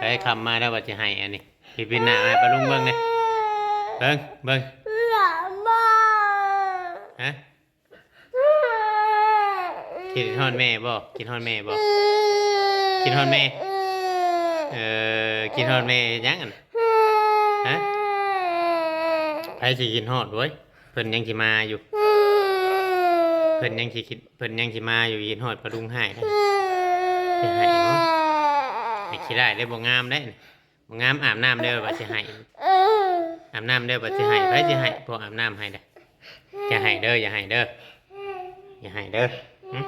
ໄອ້ຄຳມາແລ້ວວ່າຊິໃຫ້ອັນນີ້ ຊິປິ່ນໜ້າໃຫ້ປ້າລຸງເບິ່ງເດ້. ເບິ່ງ ເບິ່ງ ຮະ? ຄິດຮອດແມ່ບໍ່? ຄິດຮອດແມ່ບໍ່? ຄິດຮອດແມ່? ເອີ ຄິດຮອດແມ່ເຮັດຫຍັງຫັ້ນ? ຮະ? ໃຜຊິຄິດຮອດເວີຍ? ເພິ່ນຍັງຊິມາຢູ່ ເພິ່ນຍັງຊິຄິດ ເພິ່ນຍັງຊິມາຢູ່. ຄິດຮອດປ້າລຸງຮ້າຍເດ້ ຊິໃຫ້ເນາະ. ໃຫ້ຂີ້ຮ້າຍເດ້ ບໍ່ງາມເດ້ ບໍ່ງາມ. ອາບນ້ຳແລ້ວວ່າຊິໃຫ້ ອາບນ້ຳແລ້ວວ່າຊິໃຫ້. ໃຜຊິໃຫ້? ພວກອາບນ້ຳໃຫ້ເດ້. ຢ່າໃຫ້ເດີ ຢ່າໃຫ້ເດີ ຢ່າໃຫ້ເດີ ຫຶ?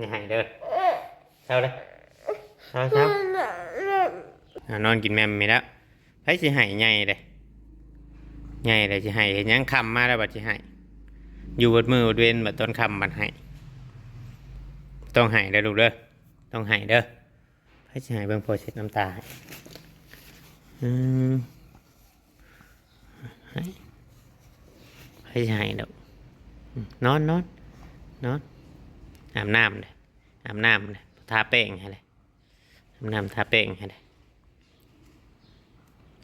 ຢ່າໃຫ້ເດີ ເຊົາເດີ ເຊົາ ເຊົາ. ອ່າ ນອນກິນແມ່ມແມ່ແລ້ວ. ໃຜຊິໃຫ້? ໃຫຍ່ເດ້ ໃຫຍ່ແລ້ວ ຊິໃຫ້ເຮັດຫຍັງ? ຄ່ຳມາແລ້ວບັດຊິໃຫ້ ຢູ່ເບິດມື້ເບິດເວັນ ບັດຕອນຄ່ຳບັດໃຫ້. ຕ້ອງໃຫ້ເດີລູກເດີ ຕ້ອງໃຫ້ເດີ. ໃຜຊິໃຫ້? ເບິ່ງພໍ່ເຊັດນ້ຳຕາໃຫ້. ອືມ ໃຫ້ ໃຜຊິໃຫ້ດອກ. ອືມ ນອນ ນອນ ນອນ. ອາບນ້ຳເດ້ ອາບນ້ຳເດ້ ທາແປ້ງໃຫ້ເດ້. ອາບນ້ຳ ທາແປ້ງໃຫ້ເດ້.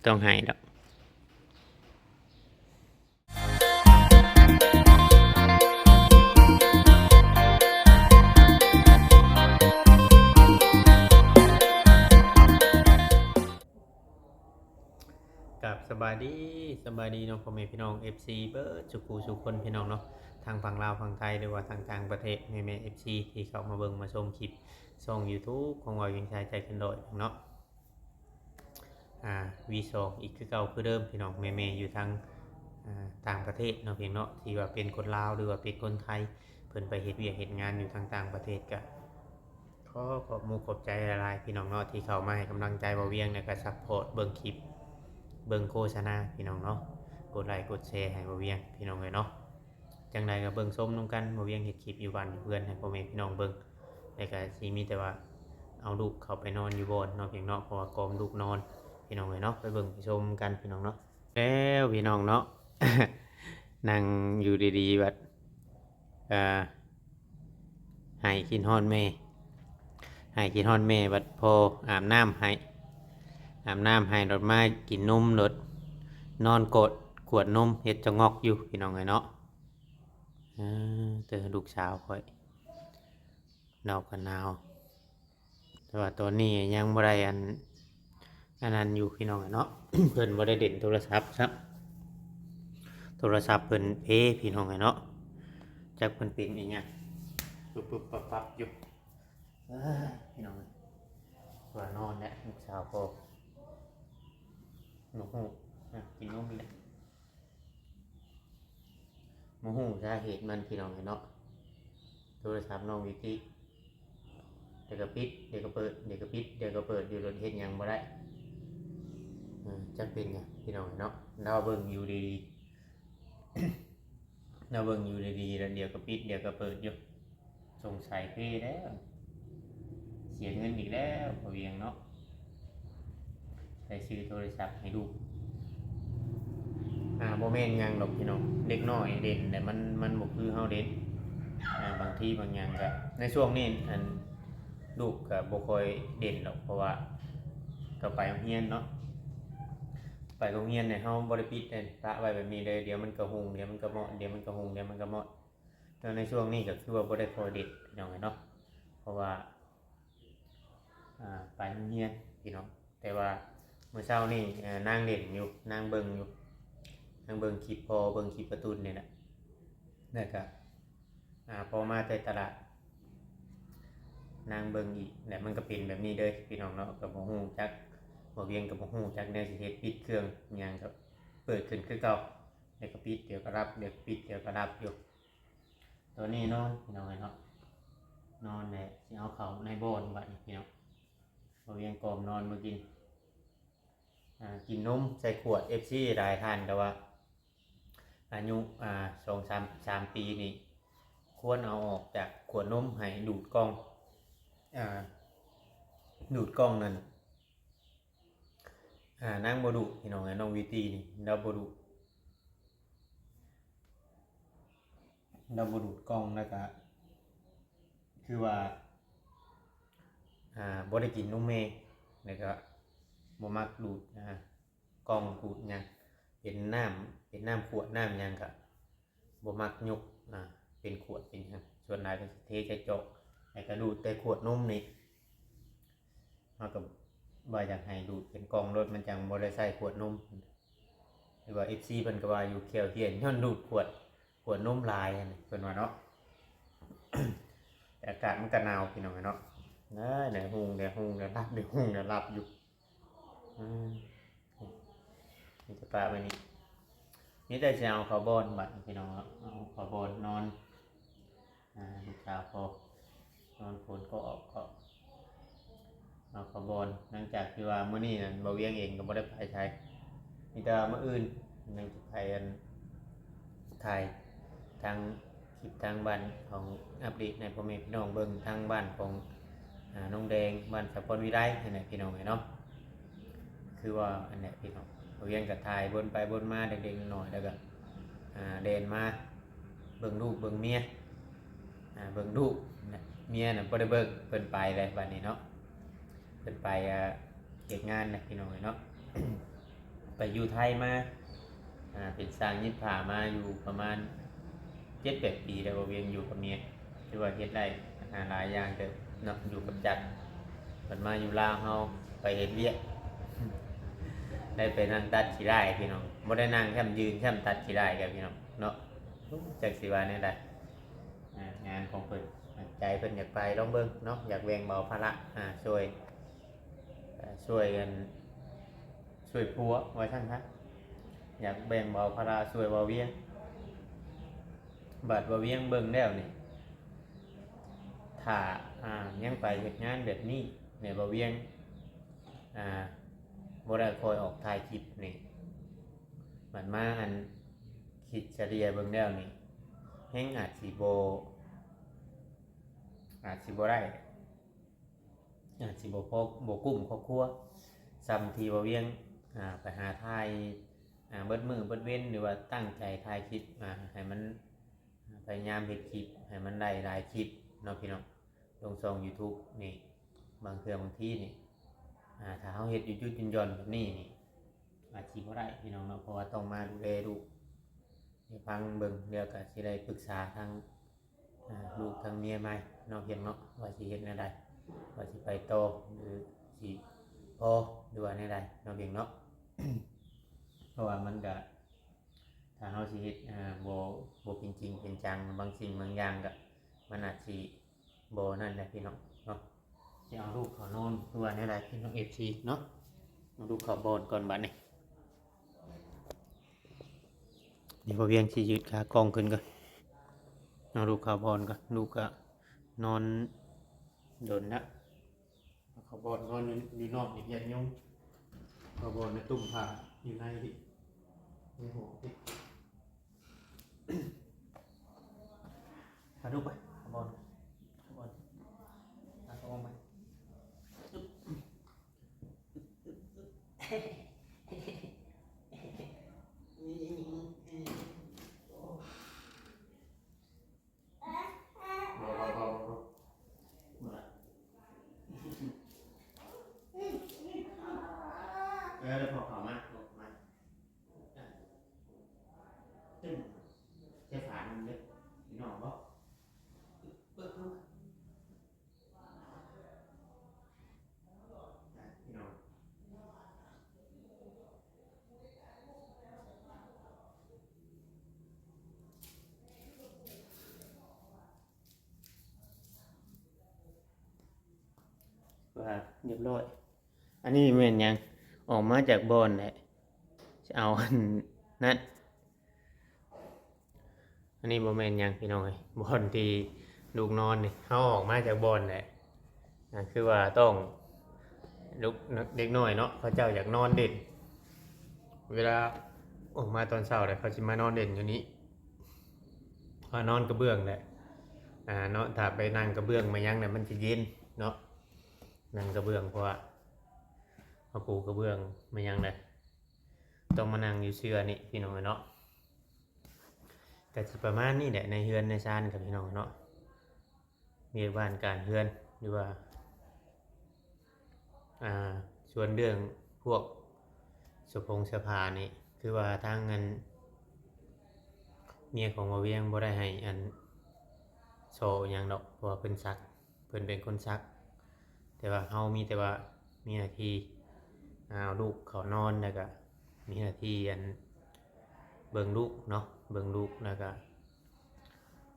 ຕ້ອງໃຫ້ດອກ. ກາບສະບາຍດີ ສະບາຍດີເນາະ ພໍ່ແມ່ພີ່ນ້ອງ ເອັຟຊີ ເບິດສູ່ຜູ້ສູ່ຄົນ ພີ່ນ້ອງເນາະ ທັງຝັ່ງລາວ ຝັ່ງໄທ ຫຼືວ່າທາງຕ່າງປະເທດ ແມ່ໆ ເອັຟຊີ ທີ່ເຂົ້າມາເບິ່ງມາຊົມຄລິບຊ່ອງຢູທູບຂອງເວົ້າວຽງຊາຍໃຈເກີນຮ້ອຍເນາະ. ອ່າ ວີສອງ ອີກຄືເກົ່າຄືເດີມ ພີ່ນ້ອງແມ່ໆ ຢູ່ທາງ ອ່າ ຕ່າງປະເທດເນາະ ພີ່ນ້ອງເນາະ ທີ່ວ່າເປັນຄົນລາວ ຫຼືວ່າເປັນຄົນໄທ ເພິ່ນໄປເຮັດວຽກເຮັດງານຢູ່ທາງຕ່າງປະເທດ ກະຂໍຂອບມຸກຂອບໃຈຫຼາຍໆ ພີ່ນ້ອງເນາະ ທີ່ເຂົ້າມາໃຫ້ກຳລັງໃຈເວົ້າວຽງ ແລ້ວກະຊັບພອດເບິ່ງຄລິບ ເບິ່ງໂຄສະນາ ພີ່ນ້ອງເນາະ ກົດໄລກົດແຊໃຫ້ເວົ້າວຽງ ພີ່ນ້ອງເອີຍເນາະ. ຈັ່ງໃດກໍເບິ່ງຊົມນຳກັນ ບໍ່ວຽງເຮັດຄລິບຢູ່ບ້ານຢູ່ເຮືອນໃຫ້ພໍ່ແມ່ພີ່ນ້ອງເບິ່ງ ແລ້ວກໍຊິມີແຕ່ວ່າເອົາລູກເຂົ້າໄປນອນຢູ່ບ່ອນເນາະ ພຽງເນາະ ເພາະວ່າກອມລູກນອນ ພີ່ນ້ອງເອີຍເນາະ. ໄປເບິ່ງໄປຊົມກັນ ພີ່ນ້ອງເນາະ. ແລ້ວ ພີ່ນ້ອງເນາະ ນັ່ງຢູ່ດີໆ ບັດ ເອີ ໄຫ້ຄິດຮອດແມ່ ໄຫ້ຄິດຮອດແມ່ ບັດພໍ່ອາບນ້ຳໃຫ້ ອາບນ້ຳໃຫ້ ໂດດມາກິນນົມ ໂດດນອນກອດຂວດນົມ ເຮັດສະຫງົອກຢູ່ ພີ່ນ້ອງເອີຍເນາະ. ເອີ ເຕີ ລູກສາວຂ້ອຍ ໜາວກໍໜາວ ແຕ່ວ່າຕອນນີ້ຍັງບໍ່ໄດ້ອັນ ອັນນັ້ນຢູ່ ພີ່ນ້ອງເນາະ ເພິ່ນບໍ່ໄດ້ຫຼິ້ນໂທລະສັບຊ້ຳ ໂທລະສັບເພິ່ນເພ ພີ່ນ້ອງເນາະ ຈັກເພິ່ນເປັນອີ່ຫຍັງ ປຶບໆປັບໆຢູ່. ເອີຍ ພີ່ນ້ອງເອີຍ ວ່ານອນແຫຼະ ລູກສາວກໍບໍ່ຮູ້ ນະ ກິນນົມອີກແລ້ວ. ບໍ່ຮູ້ສາເຫດມັນ ພີ່ນ້ອງເອີຍເນາະ ໂທລະສັບນ້ອງວິວຕີ ດຽວກໍປິດ ດຽວກໍເປີດ ດຽວກໍປິດ ດຽວກໍເປີດຢູ່ ໂລດເຮັດຫຍັງບໍ່ໄດ້. ເອີ ຈັກເປັນຫຍັງ ພີ່ນ້ອງເອີຍເນາະ ລາວເບິ່ງຢູ່ດີໆ ລາວເບິ່ງຢູ່ດີໆ ແລ້ວດຽວກໍປິດ ດຽວກໍເປີດຢູ່. ສົງໄສເພແລ້ວ ເສຍເງິນອີກແລ້ວ ພໍ່ວຽງເນາະ ໄດ້ຊື້ໂທລະສັບໃຫ້ລູກ. ອ່າ ບໍ່ແມ່ນຫຍັງດອກພີ່ນ້ອງ ເດັກນ້ອຍເດັ່ນແຫຼະ ມັນ ມັນບໍ່ຄືເຮົາເດັ່ນ. ອ່າ ບາງທີບາງຫຍັງກະ ໃນຊ່ວງນີ້ ອັນ ລູກກະບໍ່ຄ່ອຍເດັ່ນດອກ ເພາະວ່າກໍໄປໂຮງຮຽນເນາະ ໄປໂຮງຮຽນນີ້ເຮົາບໍ່ໄດ້ປິດເດ້ ປະໄວ້ແບບນີ້ເລີຍ ດຽວມັນກໍຮຸ່ງ ດຽວມັນກໍມອດ ດຽວມັນກໍຮຸ່ງ ດຽວມັນກໍມອດ. ແລ້ວໃນຊ່ວງນີ້ກໍຄືວ່າບໍ່ໄດ້ຄ່ອຍເດັດ ພີ່ນ້ອງເອີຍເນາະ ເພາະວ່າ ອ່າ ໄປໂຮງຮຽນພີ່ນ້ອງ. ແຕ່ວ່າມື້ເຊົ້ານີ້ ເອີ ນາງເຫຼັ້ນຢູ່ ນາງເບິ່ງຢູ່ ນາງເບິ່ງຄລິບພໍ່ ເບິ່ງຄລິບປາຕຸນນີ້ແຫຼະ ແລ້ວກະ ອ່າ ພໍມາແຕ່ຕະຫຼາດ ນາງເບິ່ງອີກ ແລ້ວມັນກໍເປັນແບບນີ້ເດີພີ່ນ້ອງເນາະ. ກໍບໍ່ຮູ້ຈັກ ບໍ່ວຽງກໍບໍ່ຮູ້ຈັກແນວຊິເຮັດ ປິດເຄື່ອງຫຍັງກໍເປີດຂຶ້ນຄືເກົ່າ ແລ້ວກໍປິດ ດຽວກໍດັບ ດຽວປິດ ດຽວກໍດັບຢູ່. ຕອນນີ້ນອນ ພີ່ນ້ອງເອີຍເນາະ ນອນແລ້ວ ຊິເອົາເຂົ້າໃນບ່ອນບັດນີ້ພີ່ນ້ອງ. ບ່າວວຽງກອມນອນມື້ກິນ ອ່າ ກິນນົມໃສ່ຂວດ. ເອັຟຊີຫຼາຍທ່ານກໍວ່າ ອາຍຸ ອ່າ ສອງສາມ ສາມປີນີ້ ຄວນເອົາອອກຈາກຂວດນົມ ໃຫ້ດູດກ່ອງ ອ່າ ດູດກ່ອງນັ້ນ. ອ່າ ນາງບໍ່ດຸ ພີ່ນ້ອງເອີຍ ນ້ອງວິວຕີນີ້ ລາວບໍ່ດຸ ລາວບໍ່ດູດກ່ອງ ແລ້ວກະຄືວ່າ ອ່າ ບໍ່ໄດ້ກິນນົມແມ່ ແລ້ວກໍບໍ່ມັກດູດ ອ່າ ກ່ອງດູດຫຍັງ ເປັນນ້ຳ ເປັນນ້ຳຂວດນ້ຳຫຍັງກໍບໍ່ມັກຍົກ ອ່າ ເປັນຂວດເປັນຫຍັງ ສ່ວນຫຼາຍກໍຊິເທໃສ່ຈອກ ແລ້ວກໍດູດແຕ່ຂວດນົມນີ້ ເຮົາກໍວ່າຢາກໃຫ້ດູດເປັນກ່ອງໂລດ ມັນຈັ່ງບໍ່ໄດ້ໃຊ້ຂວດນົມ ຫຼືວ່າເອັຟຊີເພິ່ນກໍວ່າຢູ່ແຂ້ວຫ້ຽນ ຍ້ອນດູດຂວດ ຂວດນົມຫຼາຍຫັ້ນ ເພິ່ນວ່າເນາະ. ແຕ່ອາກາດມັນກໍໜາວພີ່ນ້ອງເອີຍເນາະ ໄດ້ ໄດ້ຫຸ່ງ ໄດ້ຫຸ່ງ ໄດ້ຫຼັບ ໄດ້ຫຸ່ງ ໄດ້ຫຼັບຢູ່. ອືມ ມີແຕ່ປະໄວ້ນີ້ ມີແຕ່ຊິເອົາເຂົ້າບ່ອນບັດນີ້ພີ່ນ້ອງເນາະ ເອົາເຂົ້າບ່ອນນອນ. ອ່າ ລູກສາວພໍນອນຝົນກໍອອກ ກໍເອົາເຂົ້າບ່ອນ ຫຼັງຈາກທີ່ວ່າມື້ນີ້ນັ້ນ ບ່າວວຽງເອງກໍບໍ່ໄດ້ໄປໃສ ມີແຕ່ວ່າມື້ອື່ນຍັງຊິໄປ ອັນ ຖ່າຍທາງຄລິບທາງບ້ານຂອງ ອັບເດດໃຫ້ພໍ່ແມ່ພີ່ນ້ອງເບິ່ງ ທາງບ້ານຂອງ ອ່າ ນ້ອງແດງ ບ້ານສາວພອນວິໄລຫັ້ນແຫຼະພີ່ນ້ອງເອີຍເນາະ. ຄືວ່າອັນແຫຼະພີ່ນ້ອງ ບ່າວວຽງກໍຖ່າຍວົນໄປວົນມາເດັກໆນ້ອຍໆ ແລ້ວກໍ ອ່າ ແລ່ນມາເບິ່ງລູກເບິ່ງເມຍ ອ່າ ເບິ່ງລູກນະ ເມຍນະບໍ່ໄດ້ເບິ່ງ ເພິ່ນໄປແລ້ວບັດນີ້ເນາະ ເພິ່ນໄປ ອ່າ ເຮັດງານນະພີ່ນ້ອງເອີຍເນາະ. ໄປຢູ່ໄທມາ ອ່າ ເປັນຊ່າງຫຍິບຜ້າມາຢູ່ປະມານເຈັດແປດປີແລ້ວ ບ່າວວຽງຢູ່ກັບເມຍ ຖືວ່າເຮັດໄດ້ ອ່າ ຫຼາຍຢ່າງເຕີບເນາະ ຢູ່ກັບຈັກ ບັດມາຢູ່ລາວເຮົາໄປເຮັດວຽກ ໄດ້ໄປນັ່ງຕັດຂີ້ໄລ່ພີ່ນ້ອງ ບໍ່ໄດ້ນັ່ງຊ້ຳ ຢືນຊ້ຳ ຕັດຂີ້ໄລ່ກັນພີ່ນ້ອງເນາະ. ຈັກຊິວ່າແນວໃດ ອ່າ ງານຂອງເພິ່ນ ໃຈເພິ່ນຢາກໄປ ລອງເບິ່ງເນາະ ຢາກແບ່ງເບົາພາລະ ອ່າ ຊ່ວຍ ເອີ່ ຊ່ວຍກັນ ຊ່ວຍຜົວວ່າຊັ້ນຊະ ຢາກແບ່ງເບົາພາລະຊ່ວຍບ່າວວຽງ. ບາດບ່າວວຽງເບິ່ງແລ້ວນີ້ ຖ້າ ອ່າ ຍັງໄປເຮັດງານແບບນີ້ແມ່ນ ບ່າວວຽງ ອ່າ ບໍ່ໄດ້ຄ່ອຍອອກຖ່າຍຄລິບນີ້ ບາດມາ ອັນ ຄິດສະເລ່ຍເບິ່ງແລ້ວນີ້ ແຮ່ງອາດຊິບໍ່ ອາດຊິບໍ່ໄດ້ ອາດຊິບໍ່ພໍ ບໍ່ກຸ້ມຄອບຄົວ ສ່ຳທີ່ບ່າວວຽງ ອ່າ ໄປຫາຖ່າຍ ອ່າ ເບິດມື້ເບິດເວັນ ຫຼືວ່າຕັ້ງໃຈຖ່າຍຄລິບ ອ່າ ໃຫ້ມັນ ພະຍາຍາມເຮັດຄລິບໃຫ້ມັນໄດ້ຫຼາຍຄລິບເນາະພີ່ນ້ອງ ລົງຊ່ອງຢູທູບນີ້. ບາງເທື່ອບາງທີນີ້ ອ່າ ຖ້າເຮົາເຮັດຢຸດໆຢ່ອນໆແບບນີ້ນີ້ ອາດຊິບໍ່ໄດ້ພີ່ນ້ອງເນາະ ເພາະວ່າຕ້ອງມາດູແລລູກ ໃຫ້ຟັງເບິ່ງ ແລ້ວກໍຊິໄດ້ປຶກສາທາງ ອ່າ ລູກທາງເມຍໃໝ່ເນາະ ພຽງເນາະ ວ່າຊິເຮັດແນວໃດ ວ່າຊິໄປຕໍ່ ຫຼື ຊິພໍ ຫຼືວ່າແນວໃດເນາະ ພຽງເນາະ. ເພາະວ່າມັນກະ ຖ້າເຮົາຊິເຮັດ ອ່າ ບໍ່ ບໍ່ເປັນຈິງເປັນຈັງ ບາງສິ່ງບາງຢ່າງກະ ມັນອາດຊິບໍ່ນັ້ນແຫຼະພີ່ນ້ອງເນາະ. ຊິເອົາລູກເຂົ້ານອນ ຫຼືວ່າແນວໃດພີ່ນ້ອງ ເອັຟຊີ ເນາະ ເອົາລູກເຂົ້າບ່ອນກ່ອນບາດນີ້. ນີ້ ບ່າວວຽງຊິຢືດຂາກ້ອງຂຶ້ນກ່ອນ ເອົາລູກເຂົ້າບ່ອນກ່ອນ ລູກກະນອນດົນລະ ເອົາເຂົ້າບ່ອນນອນຢູ່ ຢູ່ນອກນີ້ຢ້ານຍຸງ ເຂົ້າບ່ອນໃນຕຸ້ມຜ້າຢູ່ໃນນີ້ ໃນຫ້ອງນີ້ ພາລູກໄປ ເຂົ້າບ່ອນ ເຂົ້າບ່ອນ ພາເຂົ້າຫ້ອງໄປ. ບໍ່ ບໍ່ ບໍ່ ບໍ່ ບໍ່ ເອີ ແລ້ວພໍເຂົ້າມາ ເຂົ້າມາ ຕຶ້ງ ເສຍຝາໜຶ່ງເດີ ພີ່ນ້ອງບໍ? ເປີດເຂົ້າມາ. ວ່າຮຽບຮ້ອຍ ອັນນີ້ແມ່ນຫຍັງ? ອອກມາຈາກບ່ອນແຫຼະ ຊິເອົາອັນນັ້ນ. ອັນນີ້ບໍ່ແມ່ນຫຍັງພີ່ນ້ອງເອີຍ ບ່ອນທີ່ລູກນອນນີ້ ເຮົາອອກມາຈາກບ່ອນແຫຼະ ອ່າ ຄືວ່າຕ້ອງລຸກ ເດັກນ້ອຍເນາະ ເຂົາເຈົ້າຢາກນອນຫຼິ້ນ ເວລາອອກມາຕອນເຊົ້າແລ້ວ ເຂົາຊິມານອນຫຼິ້ນຢູ່ນີ້ ເພາະວ່ານອນກະເບື້ອງແຫຼະ ອ່າ ເນາະ ຖ້າໄປນັ່ງກະເບື້ອງມາຫຍັງແລ້ວ ມັນຊິເຢັນເນາະ ນັ່ງກະເບື້ອງ ເພາະວ່າເຮົາປູກະເບື້ອງມາຫຍັງແລ້ວ ຕ້ອງມານັ່ງຢູ່ເຊື່ອນີ້ພີ່ນ້ອງເອີຍເນາະ. ກະຊິປະມານນີ້ແຫຼະ ໃນເຮືອນໃນຊານກັບພີ່ນ້ອງເນາະ ວຽກບ້ານການເຮືອນ ຫຼືວ່າ ອ່າ ສ່ວນເລື່ອງພວກສະພົງສະພານີ້ ຄືວ່າທາງອັນ ເມຍຂອງບ່າວວຽງບໍ່ໄດ້ໃຫ້ອັນ ຊໍຫຍັງດອກ ເພາະວ່າເພິ່ນສັກ ເພິ່ນເປັນຄົນສັກ. ແຕ່ວ່າເຮົາມີແຕ່ວ່າມີໜ້າທີ່ ອາ ເອົາລູກເຂົ້ານອນ ແລ້ວກະມີໜ້າທີ່ອັນ ເບິ່ງລູກເນາະ ເບິ່ງລູກ ແລ້ວກະ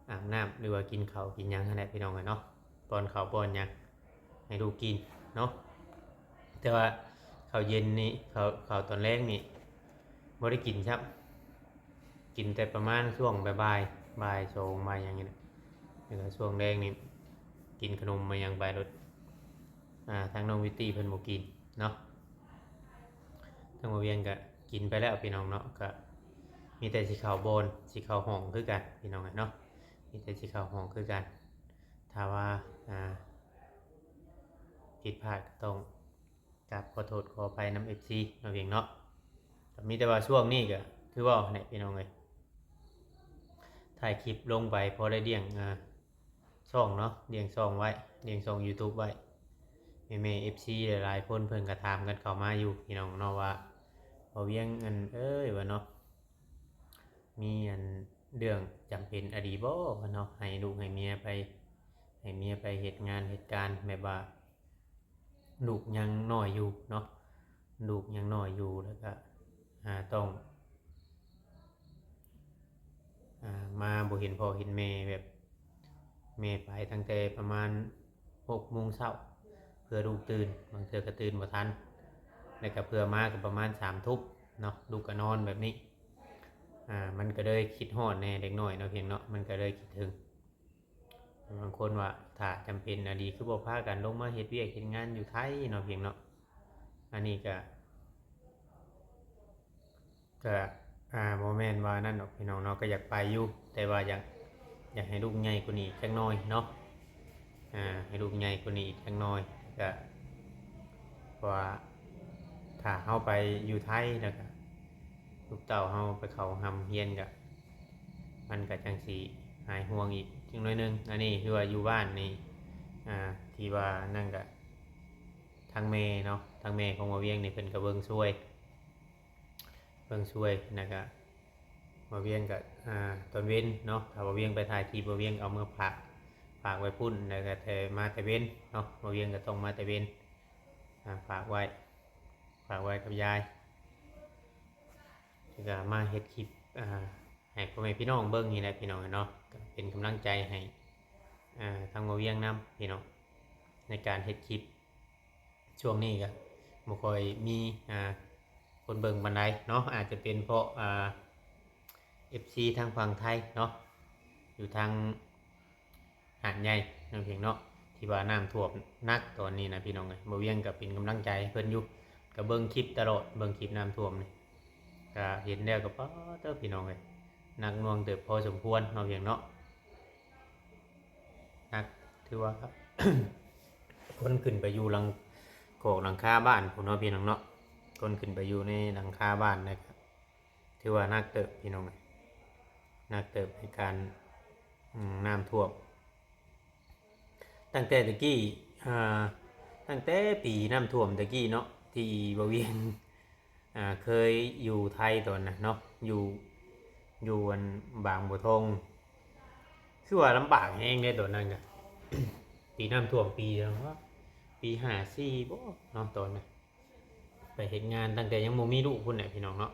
ອາບນ້ຳ ຫຼືວ່າກິນເຂົ້າກິນຫຍັງຫັ້ນແຫຼະ ພີ່ນ້ອງເອີຍເນາະ ປ້ອນເຂົ້າປ້ອນຫຍັງໃຫ້ລູກກິນເນາະ. ແຕ່ວ່າເຂົ້າເຢັນນີ້ ເຂົ້າ ເຂົ້າຕອນແລງນີ້ບໍ່ໄດ້ກິນຊ້ຳ ກິນແຕ່ປະມານຊ່ວງບ່າຍໆ ບ່າຍສອງ ບ່າຍຫຍັງນີ້ແຫຼະ. ແລ້ວກະຊ່ວງແລງນີ້ກິນຂະໜົມມາຫຍັງໄປໂລດ. ອາ ທາງນ້ອງວິວຕີ້ເພິ່ນບໍ່ກິນເນາະ ທາງບ່າວວຽງກະກິນໄປແລ້ວ ພີ່ນ້ອງເນາະ. ກະມີແຕ່ຊິເຂົ້າບ່ອນ ຊິເຂົ້າຫ້ອງຄືກັນ ພີ່ນ້ອງເອີຍເນາະ ມີແຕ່ຊິເຂົ້າຫ້ອງຄືກັນ. ຖ້າວ່າ ອາ ຜິດພາດກະຕ້ອງກາບຂໍໂທດຂໍອະໄພນຳເອັຟຊີເນາະ ພີ່ນ້ອງເນາະ. ກະມີແຕ່ວ່າຊ່ວງນີ້ກະຄືເວົ້າຫັ້ນແຫຼະ ພີ່ນ້ອງເອີຍ ຖ່າຍຄລິບລົງໄປພໍໄດ້ລ້ຽງ ອາ ຊ່ອງເນາະ ລ້ຽງຊ່ອງໄວ້ ລ້ຽງຊ່ອງຢູທູບໄວ້. ແມ່ໆ ເອັຟຊີ ຫຼາຍໆຄົນເພິ່ນກະຖາມກັນເຂົ້າມາຢູ່ ພີ່ນ້ອງເນາະ ວ່າ ບ່າວວຽງ ອັນ ເອີຍ ວ່າເນາະ ມີອັນເລື່ອງຈຳເປັນອີ່ຫຼີບໍ່ ວ່າເນາະ ໃຫ້ລູກໃຫ້ເມຍໄປ ໃຫ້ເມຍໄປເຮັດງານເຮັດການ ແບບວ່າລູກຍັງນ້ອຍຢູ່ເນາະ ລູກຍັງນ້ອຍຢູ່ ແລ້ວກະ ອາ ຕ້ອງ ອາ ມາບໍ່ເຫັນພໍ່ເຫັນແມ່ ແບບແມ່ໄປຕັ້ງແຕ່ປະມານຫົກໂມງເຊົ້າ ເພື່ອລູກຕື່ນ ບາງເທື່ອກະຕື່ນບໍ່ທັນ ແລ້ວກະເພື່ອມາກະປະມານສາມທຸ່ມເນາະ ລູກກະນອນແບບນີ້. ອາ ມັນກະເລີຍຄິດຮອດແດ່ເດັກນ້ອຍເນາະ ພຽງເນາະ ມັນກະເລີຍຄິດເຖິງ. ບາງຄົນວ່າຖ້າຈຳເປັນອີ່ຫຼີ ຄືບໍ່ພາກັນລົງມາເຮັດວຽກເຮັດງານຢູ່ໄທເນາະ ພຽງເນາະ. ອັນນີ້ກະ ກະ ອາ ບໍ່ແມ່ນວ່ານັ້ນດອກ ພີ່ນ້ອງເນາະ ກະຢາກໄປຢູ່ ແຕ່ວ່າຢາກ ຢາກໃຫ້ລູກໃຫຍ່ກວ່ານີ້ຈັກໜ່ອຍເນາະ ອາ ໃຫ້ລູກໃຫຍ່ກວ່ານີ້ອີກຈັກໜ່ອຍ. ກະ ເພາະວ່າຖ້າເຮົາໄປຢູ່ໄທ ແລ້ວກະລູກເຕົ້າເຮົາໄປເຂົ້າຮ່ຳຮຽນ ກະ ມັນກະຈັ່ງຊິຫາຍຫ່ວງອີກຈັກໜ້ອຍໜຶ່ງ. ອັນນີ້ຄືວ່າຢູ່ບ້ານນີ້ ອາ ທີ່ວ່ານັ້ນກະ ທາງແມ່ເນາະ ທາງແມ່ຂອງບ່າວວຽງນີ້ເພິ່ນກະເບິ່ງຊ່ວຍ ເບິ່ງຊ່ວຍ ແລ້ວກະບ່າວວຽງກະ ອາ ຕອນເວັນເນາະ ຖ້າບ່າວວຽງໄປຖ່າຍຄລິບ ບ່າວວຽງເອົາເມືອຝາກ ຝາກໄວ້ພຸ້ນ ແລ້ວກະແຕ່ມາແຕ່ເວັນເນາະ ບ່າວວຽງກະຕ້ອງມາແຕ່ເວັນ ອາ ຝາກໄວ້ ຝາກໄວ້ກັບຍາຍ ແລ້ວກະມາເຮັດຄລິບ ອາ ໃຫ້ພໍ່ແມ່ພີ່ນ້ອງເບິ່ງນີ້ແຫຼະ ພີ່ນ້ອງເນາະ ກະເປັນກຳລັງໃຈໃຫ້ ອາ ທາງບ່າວວຽງນຳ ພີ່ນ້ອງ ໃນການເຮັດຄລິບ. ຊ່ວງນີ້ກະບໍ່ຄ່ອຍມີ ອາ ຄົນເບິ່ງປານໃດເນາະ ອາດຈະເປັນເພາະ ອາ ເອັຟຊີທາງຝັ່ງໄທເນາະ ຢູ່ທາງຫາດໃຫຍ່ເນາະ ພຽງເນາະ ທີ່ວ່ານ້ຳຖ້ວມໜັກຕອນນີ້ນະ ພີ່ນ້ອງເອີຍ. ບ່າວວຽງກະເປັນກຳລັງໃຈໃຫ້ເພິ່ນຢູ່ ກະເບິ່ງຄລິບຕະຫຼອດ ເບິ່ງຄລິບນ້ຳຖ້ວມນີ້ ກະເຫັນແລ້ວກະ ປາດເຕີ ພີ່ນ້ອງເອີຍ ໜັກໜ່ວງເຕີບພໍສົມຄວນເນາະ ພຽງເນາະ. ໜັກ ຖືວ່າ ຄົນຂຶ້ນໄປຢູ່ຫຼັງ ຂອບຫຼັງຄາບ້ານພຸ້ນເນາະ ພີ່ນ້ອງເນາະ ຄົນຂຶ້ນໄປຢູ່ໃນຫຼັງຄາບ້ານນະ ຖືວ່າໜັກເຕີບ ພີ່ນ້ອງເອີຍ ໜັກເຕີບໃນການ ອາ ນ້ຳຖ້ວມ. ຕັ້ງແຕ່ຕະກີ້ ອາ ຕັ້ງແຕ່ປີນ້ຳຖ້ວມຕະກີ້ເນາະ ທີ່ບ່າວວຽງ ອາ ເຄີຍຢູ່ໄທຕອນນັ້ນເນາະ ຢູ່ ຢູ່ອັນບາງບົວທອງ ຄືວ່າລຳບາກແຮງເດ້ຕອນນັ້ນກະ ປີນ້ຳຖ້ວມປີຫຍັງວະ ປີຫ້າສີ່ບໍເນາະ ຕອນນັ້ນ ໄປເຮັດງານຕັ້ງແຕ່ຍັງບໍ່ມີລູກພຸ້ນແຫຼະ ພີ່ນ້ອງເນາະ.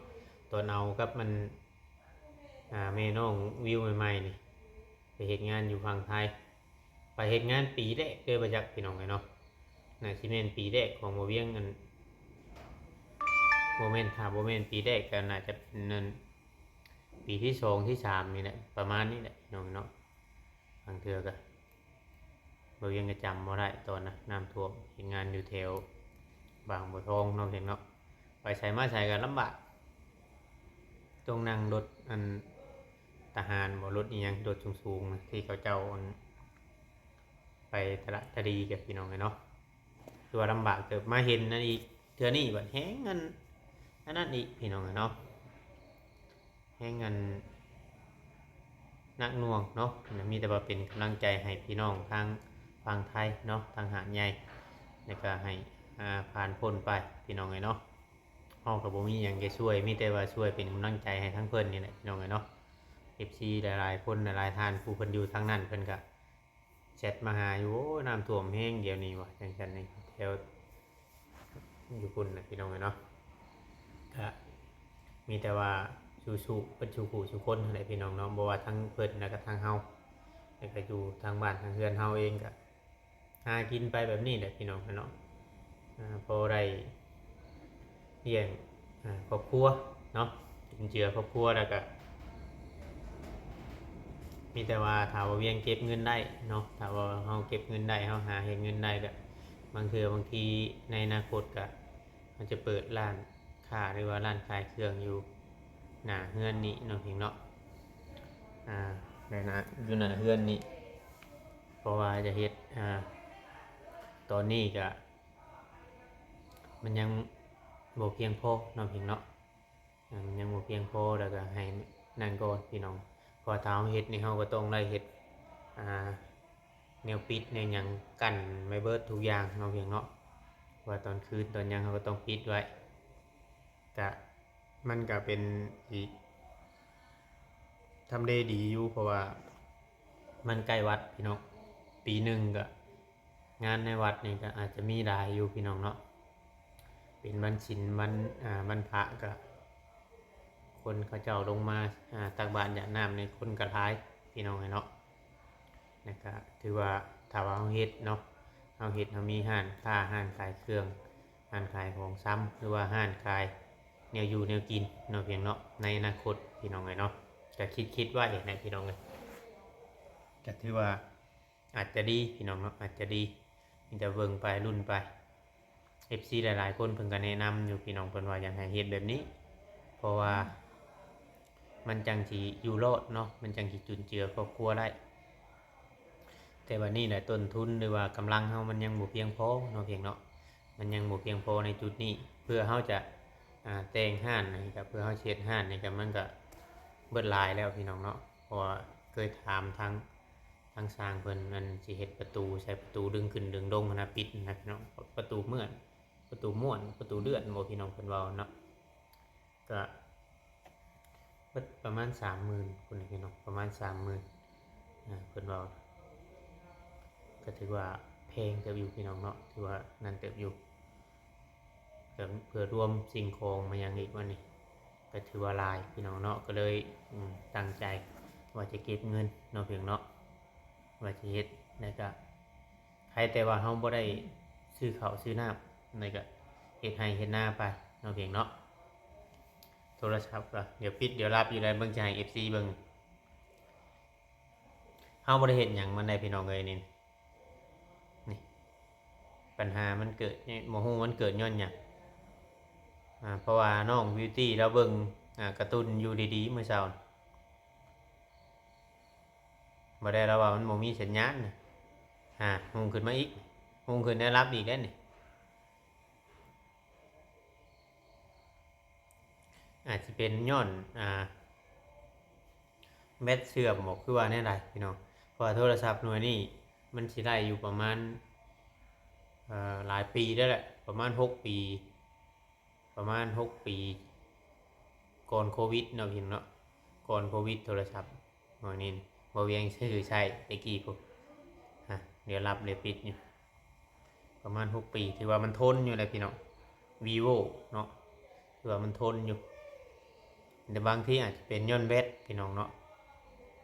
ຕອນເອົາກັບມັນ ອາ ແມ່ນ້ອງວິວໃໝ່ໆນີ້ ໄປເຮັດງານຢູ່ຝັ່ງໄທ ໄປເຮັດງານປີແລກເລີຍບໍ່ຈັກ ພີ່ນ້ອງເອີຍເນາະ. ໜ້າຊິແມ່ນປີແລກຂອງບ່າວວຽງ ອັນ ບໍ່ແມ່ນ ຖ້າບໍ່ແມ່ນປີແລກກະໜ້າຈະເປັນ ອັນ ປີທີສອງທີສາມນີ້ແຫຼະ ປະມານນີ້ແຫຼະ ພີ່ນ້ອງເນາະ. ບາງເທື່ອກະ ບ່າວວຽງກະຈຳບໍ່ໄດ້ຕອນນະ ນ້ຳຖ້ວມ ເຮັດງານຢູ່ແຖວບາງບົວທອງເນາະ ພຽງເນາະ. ໄປໃສມາໃສກະລຳບາກ ຕ້ອງນັ່ງລົດ ອັນ ທະຫານບໍ ລົດອີ່ຫຍັງ ລົດສູງໆນະ ທີ່ເຂົາເຈົ້າ ອັນ ໄປຕະຫຼາດຕະດີກັນ ພີ່ນ້ອງເອີຍເນາະ. ຄືວ່າລຳບາກເຕີບ ມາເຫັນອັນອີກເທື່ອນີ້ບັດແຮງ ອັນ ອັນນັ້ນອີກ ພີ່ນ້ອງເອີຍເນາະ ແຮງ ອັນ ໜັກໜ່ວງເນາະ. ມີແຕ່ວ່າເປັນກຳລັງໃຈໃຫ້ພີ່ນ້ອງທາງຝັ່ງໄທເນາະ ທາງຫາດໃຫຍ່ ແລ້ວກະໃຫ້ ອ່າ ຜ່ານພົ້ນໄປພີ່ນ້ອງເອີຍເນາະ. ເຮົາກໍບໍ່ມີຫຍັງຈະຊ່ວຍ ມີແຕ່ວ່າຊ່ວຍເປັນກຳລັງໃຈໃຫ້ທາງເພິ່ນນີ້ແຫຼະພີ່ນ້ອງເອີຍເນາະ. ເອັຟຊີຫຼາຍໆຄົນຫຼາຍໆທ່ານ ຜູ້ເພິ່ນຢູ່ທາງນັ້ນ ເພິ່ນກໍແຊັດມາຫາຢູ່ ໂອ້ ນ້ຳຖ້ວມແຮງດຽວນີ້ວ່າ ຈັ່ງຊັ້ນນີ້ ແຖວຢູ່ພຸ້ນນະພີ່ນ້ອງເອີຍເນາະ. ກະມີແຕ່ວ່າສູ້ໆ ເບິດສູ່ຜູ້ສູ່ຄົນຫັ້ນແຫຼະພີ່ນ້ອງເນາະ. ບໍ່ວ່າທັງເພິ່ນ ແລະກະທັງເຮົາ ແລະກະຢູ່ທາງບ້ານທາງເຮືອນເຮົາເອງ ກະຫາກິນໄປແບບນີ້ແຫຼະພີ່ນ້ອງເນາະ. ອ່າ ພໍໄດ້ລ້ຽງ ອ່າ ຄອບຄົວເນາະ ຈຸນເຈືອຄອບຄົວ ແລ້ວກະມີແຕ່ວ່າຖ້າວ່າວຽງເກັບເງິນໄດ້ເນາະ ຖ້າວ່າເຮົາເກັບເງິນໄດ້ ເຮົາຫາເຮັດເງິນໄດ້ ກະບາງເທື່ອບາງທີໃນອະນາຄົດກະ ເຮົາຈະເປີດຮ້ານຄ້າ ຫຼືວ່າຮ້ານຂາຍເຄື່ອງຢູ່ໜ້າເຮືອນນີ້ເນາະ ເພງເນາະ. ອ່າ ໃນໜ້າ ຢູ່ໜ້າເຮືອນນີ້ ເພາະວ່າຈະເຮັດ ອ່າ ຕອນນີ້ກະມັນຍັງບໍ່ພຽງພໍເນາະ ເພງເນາະ. ອ່າ ມັນຍັງບໍ່ພຽງພໍ ແລ້ວກະໃຫ້ນັ້ນກ່ອນພີ່ນ້ອງ. ເພາະວ່າຖ້າເຮົາເຮັດນີ້ ເຮົາກໍຕ້ອງໄດ້ເຮັດ ອ່າ ແນວປິດແນວຫຍັງກັ້ນໄວ້ເບິດທຸກຢ່າງເນາະ ເພງເນາະ. ເພາະວ່າຕອນຄືນຕອນຫຍັງເຮົາກໍຕ້ອງປິດໄວ້. ກະ ມັນກະເປັນທີ່ທຳເລດີຢູ່ ເພາະວ່າມັນໃກ້ວັດພີ່ນ້ອງ. ປີໜຶ່ງກະ ງານໃນວັດນີ້ກະອາດຈະມີຫຼາຍຢູ່ພີ່ນ້ອງເນາະ. ເປັນວັນສິນ ວັນ ອ່າ ວັນພະກະ ຄົນເຂົາເຈົ້າລົງມາ ອ່າ ຕັກບາດຢາດນ້ຳນີ້ ຄົນກະຫຼາຍພີ່ນ້ອງເອີຍເນາະ. ແລ້ວກະຖືວ່າ ຖ້າວ່າເຮົາເຮັດເນາະ ເຮົາເຮັດ ເຮົາມີຮ້ານຄ້າ ຮ້ານຂາຍເຄື່ອງ ຮ້ານຂາຍຂອງຊຳ ຫຼືວ່າຮ້ານຂາຍແນວຢູ່ແນວກິນເນາະ ເພງເນາະ ໃນອະນາຄົດພີ່ນ້ອງເອີຍເນາະ. ກະຄິດ ຄິດໄວ້ນະພີ່ນ້ອງເອີຍ ກະຖືວ່າ ອາດຈະດີພີ່ນ້ອງເນາະ ອາດຈະດີ. ມີແຕ່ເບິ່ງໄປ ລຸ້ນໄປ. ເອັຟຊີຫຼາຍໆຄົນເພິ່ນກໍແນະນຳຢູ່ພີ່ນ້ອງ ເພິ່ນວ່າຢາກໃຫ້ເຮັດແບບນີ້ ເພາະວ່າມັນຈັ່ງຊິຢູ່ລອດເນາະ ມັນຈັ່ງຊິຈຸນເຈືອຄອບຄົວໄດ້. ແຕ່ບັດນີ້ນະ ຕົ້ນທຶນ ຫຼືວ່າກຳລັງເຮົາມັນຍັງບໍ່ພຽງພໍເນາະ ເພງເນາະ ມັນຍັງບໍ່ພຽງພໍໃນຈຸດນີ້. ເພື່ອເຮົາຈະ ອ່າ ແຕ່ງຮ້ານນີ້ ກໍເພື່ອເຮົາຊິເຮັດຮ້ານນີ້ ກໍມັນກໍເບິດຫຼາຍແລ້ວພີ່ນ້ອງເນາະ. ເພາະວ່າເຄີຍຖາມທາງ ທາງຊ່າງເພິ່ນ ອັນຊິເຮັດປະຕູ ໃສ່ປະຕູດຶງຂຶ້ນດຶງລົງຫັ້ນນະ ປິດຫັ້ນນະພີ່ນ້ອງ ປະຕູເໝືອນ ປະຕູມ້ວນ ປະຕູເລື່ອນບໍ່ ພີ່ນ້ອງເພິ່ນເວົ້າເນາະ. ກະເບິດປະມານສາມໝື່ນພຸ້ນນະພີ່ນ້ອງ ປະມານສາມໝື່ນ ອ່າ ເພິ່ນເວົ້າ. ກະຖືວ່າແພງເຕີບຢູ່ພີ່ນ້ອງເນາະ ຖືວ່ານັ້ນເຕີບຢູ່. ກໍເພື່ອລວມສິ່ງຂອງມາຫຍັງອີກ ວັນນີ້ກໍຖືວ່າຫຼາຍພີ່ນ້ອງເນາະ. ກໍເລີຍ ອືມ ຕັ້ງໃຈວ່າຈະເກັບເງິນເນາະ ເພງເນາະ ວ່າຈະເຮັດ ແລ້ວກໍໃຫ້ແຕ່ວ່າເຮົາບໍ່ໄດ້ຊື້ເຂົ້າຊື້ນ້ຳ ແລ້ວກໍເຮັດໄຮ່ເຮັດນາໄປເນາະ ເພງເນາະ. ໂທລະສັບກໍດຽວປິດດຽວລັບຢູ່ໃດ໋ ເບິ່ງ ຈະໃຫ້ເອັຟຊີເບິ່ງ. ເຮົາບໍ່ໄດ້ເຮັດຫຍັງມັນໃດ໋ພີ່ນ້ອງເອີຍ ນີ້ ນີ້ ບັນຫາມັນເກີດ ບໍ່ຮູ້ມັນເກີດຍ້ອນຫຍັງ. ອ່າ ເພາະວ່ານ້ອງບິວຕີລາວເບິ່ງ ອ່າ ກາຕູນຢູ່ດີໆມື້ເຊົ້າ ບໍ່ໄດ້ ລາວວ່າມັນບໍ່ມີສັນຍານ. ອ່າ ຮຸ່ງຂຶ້ນມາອີກ ຮຸ່ງຂຶ້ນໄດ້ ລັບອີກແລ້ວນີ້. ອາດຊິເປັນຍ້ອນ ອ່າ ແບັດເສື່ອມບໍ ຄືວ່າແນວໃດພີ່ນ້ອງ? ເພາະວ່າໂທລະສັບໜ່ວຍນີ້ມັນຊິໄດ້ຢູ່ປະມານ ເອີ ຫຼາຍປີແລ້ວແຫຼະ ປະມານຫົກປີ ປະມານຫົກປີ ກ່ອນໂຄວິດເນາະ ພີ່ນ້ອງເນາະ ກ່ອນໂຄວິດໂທລະສັບ ໝໍນີ້ ບໍ່ວຽງຊື້ໃຊ້ແຕ່ກີ້ພຸ້ນ ຮະ ດຽວລັບດຽວປິດຢູ່ ປະມານຫົກປີ ຖືວ່າມັນທົນຢູ່ແຫຼະພີ່ນ້ອງ ວີໂວເນາະ ຖືວ່າມັນທົນຢູ່ ແຕ່ບາງທີອາດຈະເປັນຍ້ອນແບັດພີ່ນ້ອງເນາະ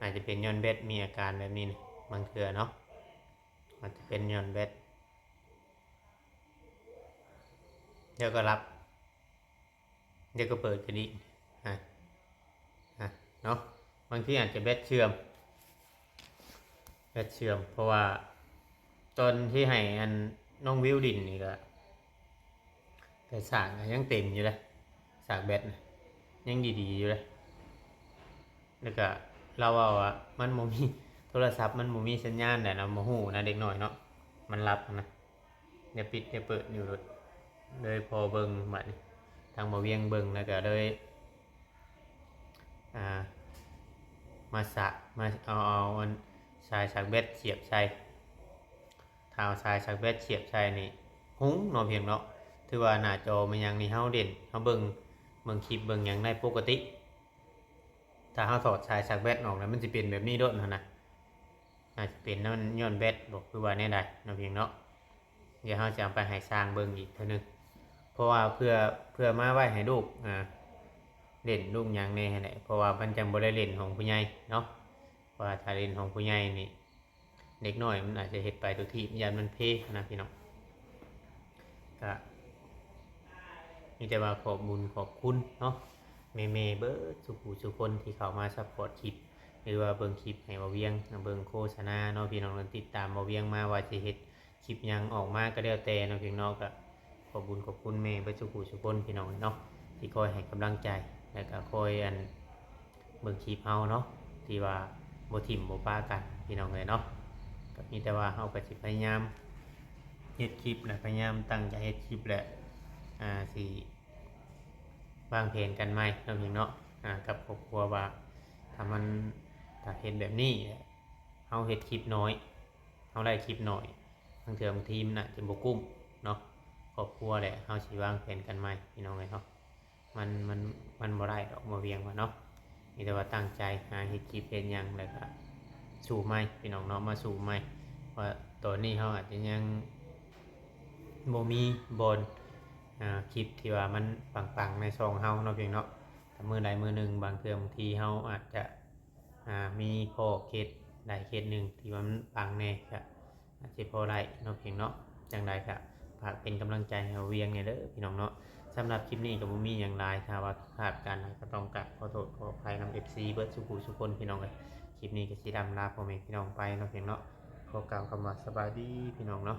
ອາດຈະເປັນຍ້ອນແບັດມີອາການແບບນີ້ນະ ບາງເທື່ອເນາະ ອາດຈະເປັນຍ້ອນແບັດ ດຽວກໍລັບ ດຽວກໍເປີດຂຶ້ນອີກ ອາ ອາ ເນາະ ບາງທີອາດຈະແບັດເສື່ອມ ແບັດເສື່ອມ ເພາະວ່າຕອນທີ່ໃຫ້ອັນນ້ອງວິວຫຼິ້ນນີ້ກໍ ແຕ່ສາກກໍຍັງເຕັມຢູ່ເດ້ ສາກແບັດນະ ຍັງດີໆຢູ່ເດ້ ແລ້ວກໍລາວເວົ້າວ່າມັນບໍ່ມີ ໂທລະສັບມັນບໍ່ມີສັນຍານແຫຼະ ລາວບໍ່ຮູ້ນະ ເດັກນ້ອຍເນາະ ມັນຫຼັບນະ ດຽວປິດດຽວເປີດຢູ່ໂລດ ເລີຍພໍເບິ່ງບາດນີ້ ທາງບ່າວວຽງເບິ່ງ ແລ້ວກໍເລີຍ ອ່າ ມາສະ ມາເອົາ ເອົາອັນສາຍສາກແບັດສຽບໃສ່ ຖ້າເອົາສາຍສາກແບັດສຽບໃສ່ນີ້ ຮຸງເນາະພຽງເນາະ. ຖືວ່າໜ້າຈໍແມ່ນຫຍັງນີ້ເຮົາເຫຼັ້ນ ເຮົາເບິ່ງ ເບິ່ງຄລິບເບິ່ງຫຍັງໄດ້ປົກກະຕິ. ຖ້າເຮົາຖອດສາຍສາກແບັດອອກແລ້ວ ມັນຊິເປັນແບບນີ້ໂດດຫັ້ນນະ. ອາດຈະເປັນຍ້ອນ ຍ້ອນແບັດບໍ ຄືວ່າແນວໃດເນາະພຽງເນາະ. ດຽວເຮົາຈະເອົາໄປໃຫ້ຊ່າງເບິ່ງອີກເທື່ອໜຶ່ງ ເພາະວ່າເພື່ອ ເພື່ອມາໄວ້ໃຫ້ລູກ ອ່າ ເຫຼັ້ນລູກຫຍັງແດ່ຫັ້ນແຫຼະ ເພາະວ່າມັນຈັ່ງບໍ່ໄດ້ເຫຼັ້ນຂອງຜູ້ໃຫຍ່ເນາະ. ເພາະວ່າຖ້າເຫຼັ້ນຂອງຜູ້ໃຫຍ່ນີ້ ເດັກນ້ອຍມັນອາດຈະເຮັດໄປທຸກທີ່ ຢ້ານມັນເພນະພີ່ນ້ອງ. ກະມີແຕ່ວ່າຂອບບຸນຂອບຄຸນເນາະ ແມ່ໆເບິດສູ່ຜູ້ສູ່ຄົນທີ່ເຂົ້າມາຊັບພອດຄລິບ ຫຼືວ່າເບິ່ງຄລິບໃຫ້ບ່າວວຽງ ເບິ່ງໂຄສະນາເນາະພີ່ນ້ອງ ແລະຕິດຕາມບ່າວວຽງມາ ວ່າຊິເຮັດຄລິບຫຍັງອອກມາກໍແລ້ວແຕ່ເນາະພີ່ນ້ອງເນາະ. ກະ ຂອບບຸນຂອບຄຸນແມ່ເບິດສູ່ຜູ້ສູ່ຄົນພີ່ນ້ອງເນາະ ທີ່ຄອຍໃຫ້ກຳລັງໃຈ ແລະກະຄອຍອັນ ເບິ່ງຄລິບເຮົາເນາະ ທີ່ວ່າບໍ່ຖິ້ມບໍ່ປະກັນພີ່ນ້ອງເອີຍເນາະ. ກໍມີແຕ່ວ່າເຮົາກໍຊິພະຍາຍາມເຮັດຄລິບ ແລະພະຍາຍາມຕັ້ງໃຈເຮັດຄລິບ ແລະ ອ່າ ຊິວາງແຜນກັນໃໝ່ເນາະພີ່ນ້ອງເນາະ ອ່າ ກັບຄອບຄົວວ່າ ຖ້າມັນ ຖ້າເຮັດແບບນີ້ ເຮົາເຮັດຄລິບໜ້ອຍ ເຮົາໄດ້ຄລິບໜ້ອຍ ບາງເທື່ອບາງທີມັນອາດຈະບໍ່ກຸ້ມເນາະ ຄອບຄົວແຫຼະ ເຮົາຊິວາງແຜນກັນໃໝ່ພີ່ນ້ອງເອີຍເນາະ. ມັນ ມັນ ມັນບໍ່ໄດ້ດອກ ບ່າວວຽງວ່າເນາະ. ມີແຕ່ວ່າຕັ້ງໃຈຫາເຮັດຄລິບເຮັດຫຍັງ ແລ້ວກະສູ້ໃໝ່ພີ່ນ້ອງເນາະ ມາສູ້ໃໝ່ ເພາະວ່າຕອນນີ້ເຮົາອາດຈະຍັງບໍ່ມີບ່ອນ ອ່າ ຄລິບທີ່ວ່າມັນປັງໆໃນຊ່ອງເຮົາເນາະພຽງເນາະ. ແຕ່ມື້ໃດມື້ໜຶ່ງ ບາງເທື່ອບາງທີເຮົາອາດຈະ ອ່າ ມີພໍ້ເຂດໃດເຂດໜຶ່ງທີ່ວ່າມັນປັງແດ່ ກະອາດຊິພໍໄດ້ເນາະພຽງເນາະ. ຈັ່ງໃດກະຝາກເປັນກຳລັງໃຈໃຫ້ບ່າວວຽງແດ່ເດີພີ່ນ້ອງເນາະ. ສຳລັບຄລິບນີ້ກໍບໍ່ມີຫຍັງຫຼາຍ ຖ້າວ່າຜິດພາດການໃດກໍຕ້ອງກາບຂໍໂທດຂໍອະໄພນຳເອັຟຊີເບິດສູ່ຜູ້ສູ່ຄົນພີ່ນ້ອງເອີຍ. ຄລິບນີ້ກໍຊິລ່ຳລາພໍ່ແມ່ພີ່ນ້ອງໄປເນາະພຽງເນາະ. ຂໍກ່າວຄຳວ່າສະບາຍດີພີ່ນ້ອງເນາະ.